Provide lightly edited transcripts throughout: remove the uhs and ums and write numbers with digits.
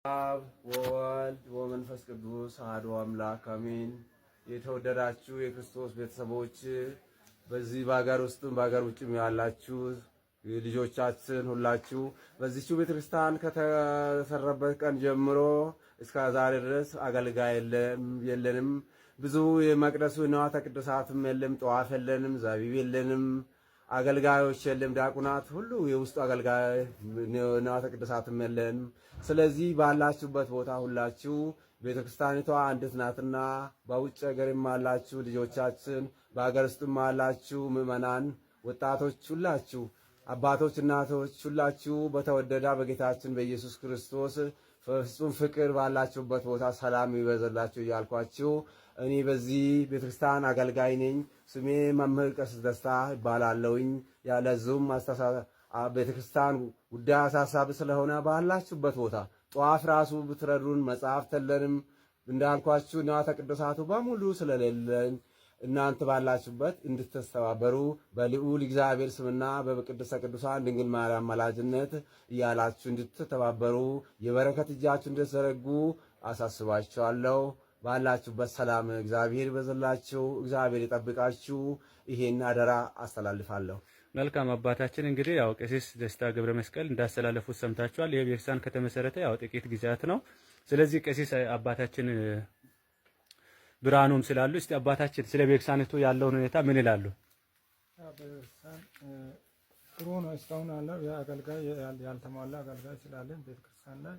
አብ ወወልድ ወመንፈስ ቅዱስ አሐዱ አምላክ አሜን። የተወደዳችሁ የክርስቶስ ቤተሰቦች፣ በዚህ በሀገር ውስጥም በሀገር ውጭም ያላችሁ ልጆቻችን ሁላችሁ፣ በዚህችው ቤተክርስቲያን ከተሰራበት ቀን ጀምሮ እስከ ዛሬ ድረስ አገልጋይ የለንም። ብዙ የመቅደሱ ንዋያተ ቅድሳትም የለም፣ ጠዋፍ የለንም፣ ዘቢብ የለንም፣ አገልጋዮች የለም፣ ዲያቆናት ሁሉ የውስጡ አገልጋይ ንዋያተ ቅድሳትም የለንም። ስለዚህ ባላችሁበት ቦታ ሁላችሁ ቤተክርስቲያኒቷ አንዲት ናትና በውጭ ሀገርም አላችሁ ልጆቻችን፣ በሀገር ውስጥም አላችሁ ምዕመናን፣ ወጣቶች ሁላችሁ፣ አባቶች፣ እናቶች ሁላችሁ በተወደደ በጌታችን በኢየሱስ ክርስቶስ ፍጹም ፍቅር ባላችሁበት ቦታ ሰላም ይበዛላችሁ እያልኳችሁ እኔ በዚህ ቤተክርስቲያን አገልጋይ ነኝ። ስሜ መምህር ቀሲስ ደስታ ይባላለሁኝ። ያለዙም ቤተክርስቲያን ጉዳይ አሳሳቢ ስለሆነ ባላችሁበት ቦታ ጧፍ ራሱ ብትረዱን፣ መጽሐፍ የለንም፣ እንዳልኳችሁ ንዋያተ ቅድሳቱ በሙሉ ስለሌለን እናንተ ባላችሁበት እንድትተባበሩ በልዑል እግዚአብሔር ስምና በቅድስተ ቅዱሳን ድንግል ማርያም አማላጅነት እያላችሁ እንድትተባበሩ የበረከት እጃችሁ እንድትዘረጉ አሳስባችኋለሁ። ባላችሁበት ሰላም እግዚአብሔር ይበዝላችሁ፣ እግዚአብሔር ይጠብቃችሁ። ይሄን አደራ አስተላልፋለሁ። መልካም አባታችን፣ እንግዲህ ያው ቀሲስ ደስታ ገብረ መስቀል እንዳስተላለፉት ሰምታችኋል። ይህ ቤተክርስቲያን ከተመሰረተ ያው ጥቂት ጊዜያት ነው። ስለዚህ ቀሲስ አባታችን ብርሃኑም ስላሉ እስቲ አባታችን ስለ ቤተክርስቲያኒቱ ያለውን ሁኔታ ምን ይላሉ? ቤተክርስቲያን ጥሩ ነው። እስካሁን ያለው የአገልጋይ ያልተሟላ አገልጋይ ስላለን ቤተክርስቲያን ላይ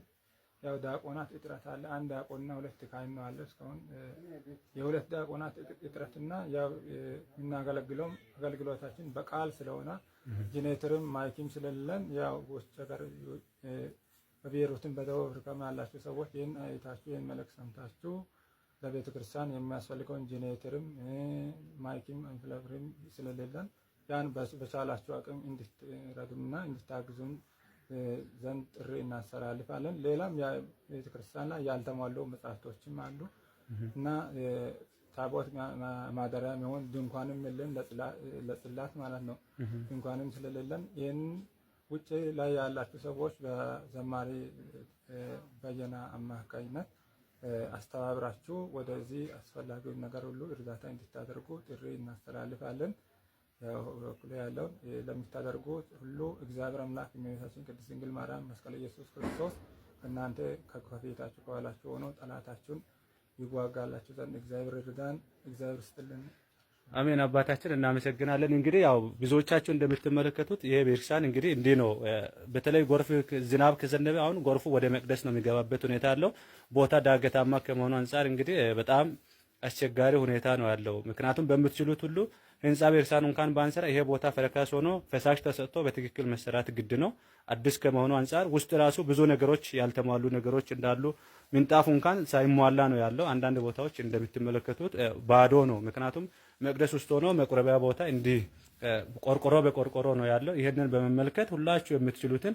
ያው ዲያቆናት እጥረት አለ። አንድ ዲያቆንና ሁለት ካህን ነው አለ። እስካሁን የሁለት ዲያቆናት እጥረትና ያው የምናገለግለውም አገልግሎታችን በቃል ስለሆነ ጄኔሬተርም mic ም ስለሌለን ያው ውጭ ሀገር በቤይሩትም በደቡብ አፍሪካም ያላችሁ ሰዎች ይህን አይታችሁ ይህን መልእክት ሰምታችሁ ለቤተ ክርስቲያን የሚያስፈልገውን ጄኔሬተርም mic ም amplifier ም ስለሌለን ያን በቻላችሁ አቅም እንድትረዱና እንድታግዙን ዘንድ ጥሪ እናስተላልፋለን። ሌላም ቤተክርስቲያን ላይ ያልተሟሉ መጽሐፍቶችም አሉ እና ታቦት ማደሪያ የሚሆን ድንኳንም የለም፣ ለጽላት ማለት ነው። ድንኳንም ስለሌለን ይህን ውጭ ላይ ያላችሁ ሰዎች በዘማሪ በየነ አማካኝነት አስተባብራችሁ ወደዚህ አስፈላጊውን ነገር ሁሉ እርዳታ እንድታደርጉ ጥሪ እናስተላልፋለን። ያው በኩል ያለውን ለምታደርጉት ሁሉ እግዚአብሔር አምላክ፣ እመቤታችን ቅድስት ድንግል ማርያም፣ መስቀል ኢየሱስ ክርስቶስ እናንተ ከፊታችሁ ከኋላችሁ ሆኖ ጠላታችሁን ይዋጋላችሁ ዘንድ እግዚአብሔር ይርዳን። እግዚአብሔር ይስጥልን። አሜን። አባታችን እናመሰግናለን። እንግዲህ ያው ብዙዎቻችሁ እንደምትመለከቱት ይሄ ቤተክርስቲያን እንግዲህ እንዲህ ነው። በተለይ ጎርፍ ዝናብ ከዘነበ አሁን ጎርፉ ወደ መቅደስ ነው የሚገባበት ሁኔታ ያለው። ቦታ ዳገታማ ከመሆኑ አንጻር እንግዲህ በጣም አስቸጋሪ ሁኔታ ነው ያለው። ምክንያቱም በምትችሉት ሁሉ ህንፃ ቤተክርስቲያኑ እንኳን ባንሰራ ይሄ ቦታ ፈረካስ ሆኖ ፈሳሽ ተሰጥቶ በትክክል መሰራት ግድ ነው። አዲስ ከመሆኑ አንጻር ውስጥ ራሱ ብዙ ነገሮች ያልተሟሉ ነገሮች እንዳሉ፣ ምንጣፉ እንኳን ሳይሟላ ነው ያለው። አንዳንድ ቦታዎች እንደምትመለከቱት ባዶ ነው። ምክንያቱም መቅደስ ውስጥ ሆኖ መቁረቢያ ቦታ እንዲህ ቆርቆሮ በቆርቆሮ ነው ያለው። ይህንን በመመልከት ሁላችሁ የምትችሉትን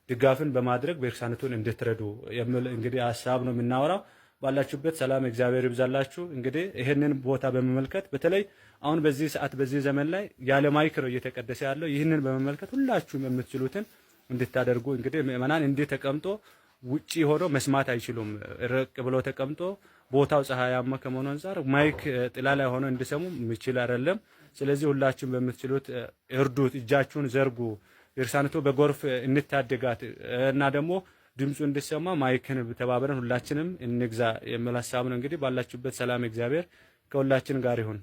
ድጋፍን በማድረግ ቤተክርስቲያኒቱን እንድትረዱ የሚል እንግዲህ ሀሳብ ነው የምናወራው። ባላችሁበት ሰላም እግዚአብሔር ይብዛላችሁ። እንግዲህ ይህንን ቦታ በመመልከት በተለይ አሁን በዚህ ሰዓት በዚህ ዘመን ላይ ያለ mic ነው እየተቀደሰ ያለው። ይህንን በመመልከት ሁላችሁም የምትችሉትን እንድታደርጉ፣ እንግዲህ ምእመናን እንዲህ ተቀምጦ ውጪ ሆኖ መስማት አይችሉም። ርቅ ብሎ ተቀምጦ ቦታው ፀሐያማ ከመሆኑ አንጻር mic ጥላ ላይ ሆኖ እንዲሰሙ የሚችል አይደለም። ስለዚህ ሁላችሁም በምትችሉት እርዱት፣ እጃችሁን ዘርጉ። ቤተክርስቲያኒቱ በጎርፍ እንታደጋት እና ደግሞ ድምፁ እንዲሰማ mic ን ተባብረን ሁላችንም እንግዛ የሚል ሀሳብ ነው። እንግዲህ ባላችሁበት ሰላም እግዚአብሔር ከሁላችን ጋር ይሁን።